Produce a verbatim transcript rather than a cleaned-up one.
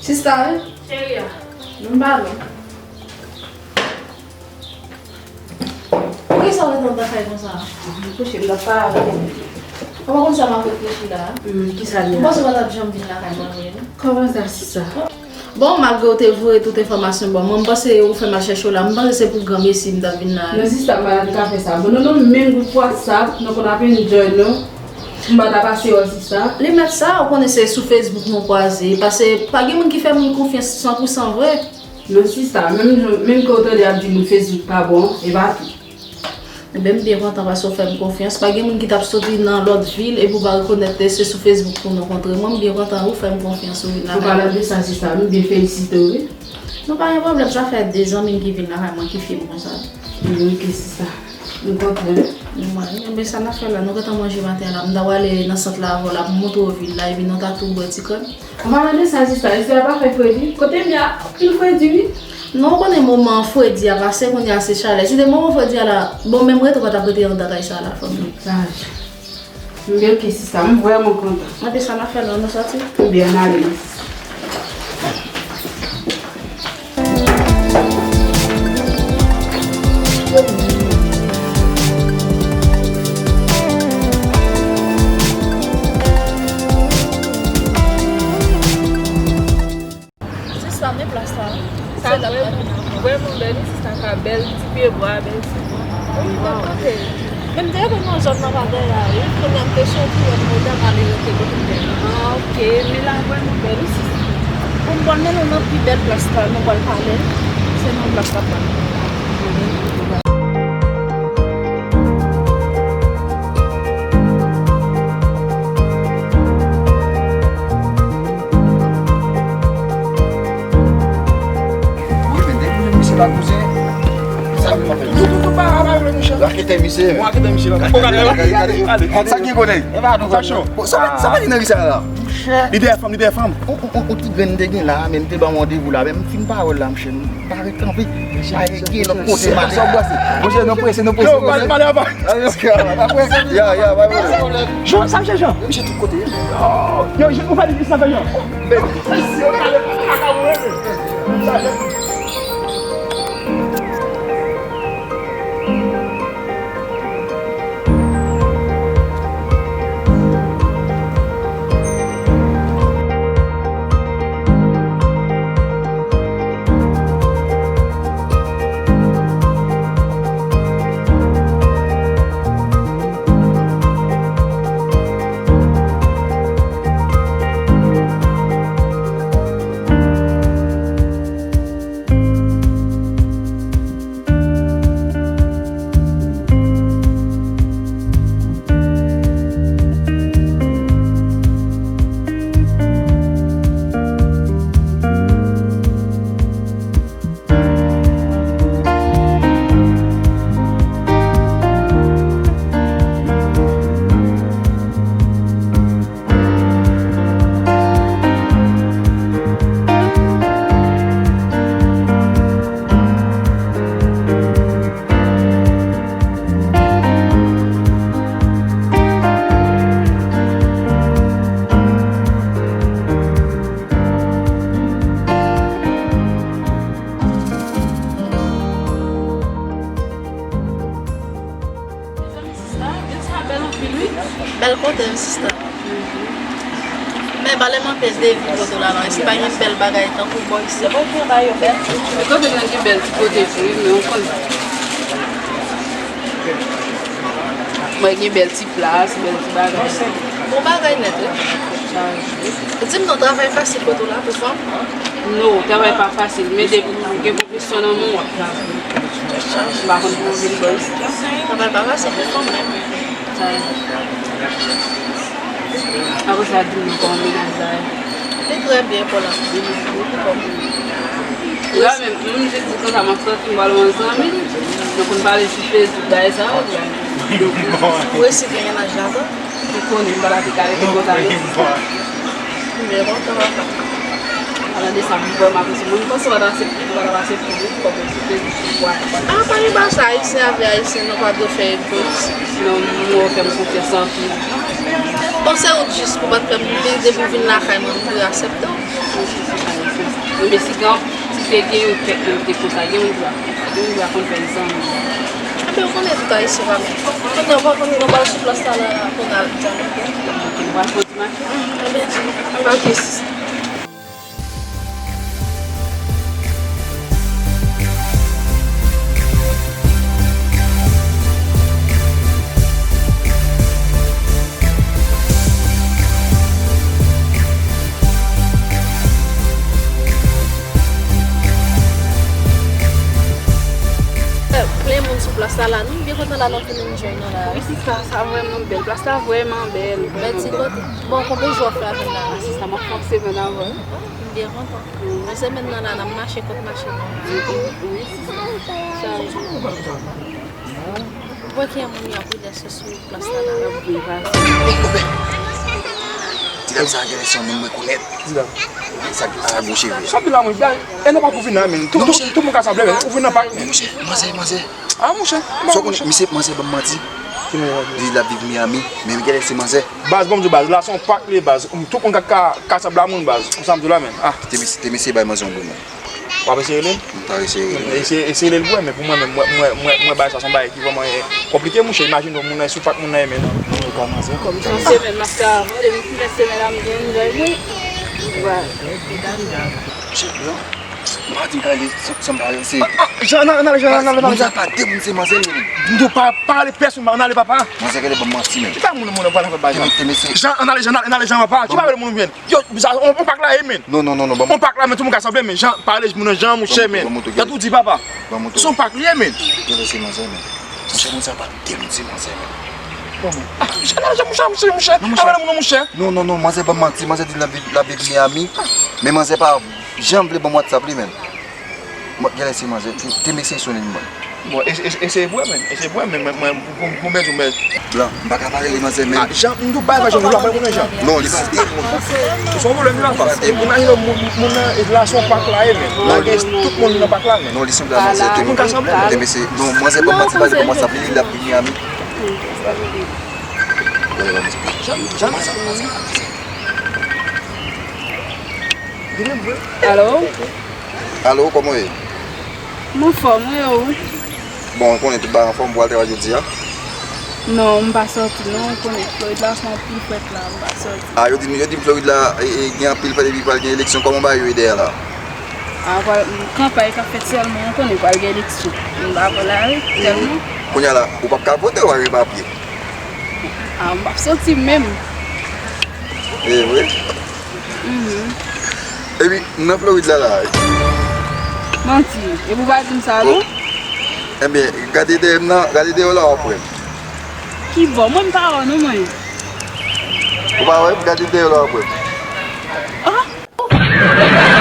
Sista, wi. Cheri a. Vin pale. Poukisa w ret anndan kay konsa? M kouche, m t ap pale avèk ou. Ou pa konn sa m ap reflechi la? Hmm, kisa li ye? M panse w pa t ap janm vin lakay mwen vre, non? Kòman sa, sista? Bon, malgre w te voye tout enfòmasyon ban mwen, m panse ou fè m al chèche w la. M panse se pou granmesi m t ap vin la. Non, sista, m pa t ap ka fè sa. Bon, non, non, menm gwoup WhatsApp, nou konn ap enjoy, non. M pa t ap pase wè, sista. Li mèt sa, ou konnen se sou Facebook nou kwaze. Paske pa gen moun ki fè moun konfyans san pou san vre. Non, sista, menm jan, menm ke w tande y ap di moun Facebook pa bon, e pa tou. Enben, m byen kontan paske w fè m konfyans. Pa gen moun ki t ap soti nan lòt vil epi w pa rekonèt se sou Facebook pou nou kontre. Mwen, m byen kontan ou fè m konfyans, ou vin la. An palan de sa, sista, m byen felisite w, wi. Non, pa gen pwoblèm, sa fè de zanmi m ki vin lakay mwen ki fye m konsa. Wi, ok, sista. M kontan. Mwen, enben, sa n ap fè la, nou gentan manje maten an la. M ta prale nan sant la avè w la pou m montre w vil la, epi nou ta tou bwè ti kòd. An palan de sa, sista, espè a pa fè fredi. Kote m ye a, anpil fredi, wi. Non, ou konnen moman fredi a pase, kounye a se chalè. Si te moman fredi a la, bon, menm rete ou pa t ap rete anndan kay sa a la, fanmi. Saj. M byen, ok, sista, m vrèman kontan. Mande sa n ap fè la, nou sòti? M byen, n ale, wi, sista. Sista, men plas la. Sa vrèman, vrèman bèl, wi, sista, ka bèl ti pye bwa, bèl ti bwa. Wi, bèl kote. Men m te rete nan zòn nan pa dèyè a, wi. Kounye a m te soti wè m rete m ale rete kote m te ye. Ah, ok. Men la vrèman bèl, wi, sista. Bon, m pral mennen w nan pi bèl plas la, nou pral pale. Se nan plas la pral. Wi, men depi lè misye la kouzen, sa vin fè. Tou, tou, tou, pa, pa, pa, misye. Rakete misye. Bon, rakete misye la. Gade, gade, gade, gade. Sa ki konnen? E pa nou, sa cho. Bon, sa, sa pa gen nan ri sa la. Monchè. Li te fè fanm, li te fè fanm. On, on, on, on ti grenn te gen la, men m te ban randevou la, men m fin pawòl la, monchè. Pa ret kanpe. Ay, gen lòt kote m ale. Sa w brase? Monchè, nou prese, nou prese. Yo, pale, pale anba. Ya, ya, pa pwoblèm. Jean, sa misye Jean? Misye tout kote. Yo, Jean, ou pa di sa, Jean. Mezanmi, sista, vil sa bèl anpil, wi. Bèl kote, wi, sista. Men pale m anpil de vil kote w la, non. Èske pa gen bèl bagay tankou bò isit? Bon, gen bagay yo bèl. Kote m nan gen bèl ti kote tou, wi, men ou konnen. Mwen gen bèl ti plas, bèl ti bagay. Bon bagay nèt, wi. Di m non, travay fasil kote w la pou fanm? Non, travay pa fasil, men depi w gen pwofesyon nan men w, w ap travay. M pa konn pou w vin bò isit. Travay pa fasil pou fanm menm. Sa. Apre sa, di m non, kòman mennaj la ye? Li trè byen pou la. Li trè byen. La menm, m jis di konsa, m ap sòti, m pral wè yon zanmi. Nou konn pale sou Facebook, bagay sa yo. Ou resi gen mennaj ladan? Ou konnen m pa ta te ka rete konsa menm. Mwen kontan papa. Ala de sa, m vrèman apresye. Mwen, m panse w pa ta aksepte, w pa ta aksepte, wi, kòm se te jis yon fwa. A, pa gen bagay sa, ayisyen avè ayisyen, nou pa dwe fè egoyis. Non, mwen fè m konfyans anpil. Bon, se ou jis pou pa t fè m bliye depi w vin lakay mwen, m dwe aksepte w. Wi, men si gen, si te gen yon kèk moun ki te konsa, gen moun ki pa, gen moun ki pa konn fè zanmi. Enben, ou konnen tout Ayisyen pa menm. Kounye a, w pa konn, nou ba w sou plas la, la, la, pou n al djòl, oke? Oke, nou pral fè yon ti mache. Enben, enben, oke, sis. Plen moun sou plas la, la, nou byen kontan la, nou vin jwenn nou la. Wi, sista, sa vrèman bèl. Plas la vrèman bèl. Bèl ti kote. Bon, konbyen jou w ap fè avè n la? A, sista, m ap fè yon semèn avè w. M byen kontan. Nan semèn nan la, n ap mache kot mache nan. Wi, wi, sista. Sa e. Ou wè ki moun y ap ridèse sou plas la la? Y ap byen pase. Ti dam sa genlè se yon moun mwen konèt. Ti dam. Sa k a gwo cheve. Sa pi la mwen bay. E nan pak ou vin nan men. Tout, tout, tout moun ka sanble men. Ou vin nan pak men. Monchè, manzè, manzè. Ah, monchè. Sa w konnen, misye, manzè ban m manti. Li la viv Miami, men genlè se manzè. Baz, bon, m di w, baz, la se yon pak li ye, baz. Tout moun ka, ka, ka sanble a moun, baz. Ou sa m di w la, men. Ah. Te mesye, te mesye bay manzè yon grenn. W ap eseye rele l? M ta eseye rele l. Eseye, eseye rele l pou wè, men pou mwen menm, mwen, mwen, mwen, mwen bay sa se yon bagay ki vrèman, eh, konplike, monchè. Imajine w, moun nan sou pak moun nan ye, men. Mwen pa manzè. Kòm se yon semèn m ap travay, depi fin semèn la m gen yon jòy, wi. Monchè, blan. M pa di m ka rele, se, se m pa rele, se. Ah, ah, Jan, ann ale, Jan, ann ale, ann ale. Moun sa pa de moun, se manzè, men. M di w pa, pa rele pèsonn, ann ale, papa. Manzè genlè ban m manti, men. Ki pa moun, moun, moun, pale anpil bagay. Te mesye. Jan, ann ale, Jan, ann ale, Jan, papa. Ki pa rele moun, men. Yo, bizar, on, on pak la ye, men. Non, non, non, non, ban m. On pak la, men, tout moun ka sanble, men. Jan, pale, moun nan Jan, monchè, men. Ban m moto, ban m moto. Gade ou di, papa. Ban m moto. Se yon pak li ye, men. Genlè se manzè, men. Monchè, moun sa pa de moun, se manzè, men. Kòman? Ah, monchè, non, Jan, monchè, monchè, monchè. Non, monchè. Apa moun, monchè? Non, non, non, manzè ban m manti, manzè di l ap viv, l ap viv Miami. Men manzè pa janm vle ban m WhatsApp li, men. Mwen, genlè se manzè, te, te mesye sonnen m, mwen. Bon, e, e, eseye pou wè, men. Eseye pou wè, men, mwen, mwen, pou, pou, pou mwen di w, men. Blan, m pa ka pale li manzè, men. Ah, Jan, m di w bay, bay, Jan, ou la pale pou mwen, Jan. Non, li pa de moun. Se yon pwoblèm, li pa fas. Imajine w, moun, moun nan, e la se yon pak la ye, men. La gen tout moun nan pak la, men. Non, li sanble a manzè, te moun ka sanble, men. Te mesye, non, manzè ban m manti, pa li ban m WhatsApp li, li la vini a mi. Jan, Jan. Alo? Alo, kòman w ye? M anfòm, wi, e ou? Bon, ou konnen tout bagay anfòm, ou al travay jodi a? Non, m pa sòti, non, ou konnen Florid la fè anpil frèt la, m pa sòti. Ah, yo di, yo di Florid la, e, e, gen anpil frèt epi pral gen eleksyon, kòman bagay yo ye dèyè la? Ah, pral, kanpay k ap fèt sèlman, ou konnen pral gen eleksyon. M pa pral ale, tèlman. Kounye a la, ou p ap ka vote, ou pa gen papye? Ah, m p ap sòti menm. E vre? Mhm. Epi, m nan Florid la, la. Manti. Epi w pa di m sa, non? Ebyen, gade dèyè m nan, gade dèyè w la, w ap wè m. Ki bò? Mwen, m pa wè w, non, mwen. Ou pa wè m? Gade dèyè w la, w ap wè m. Ah!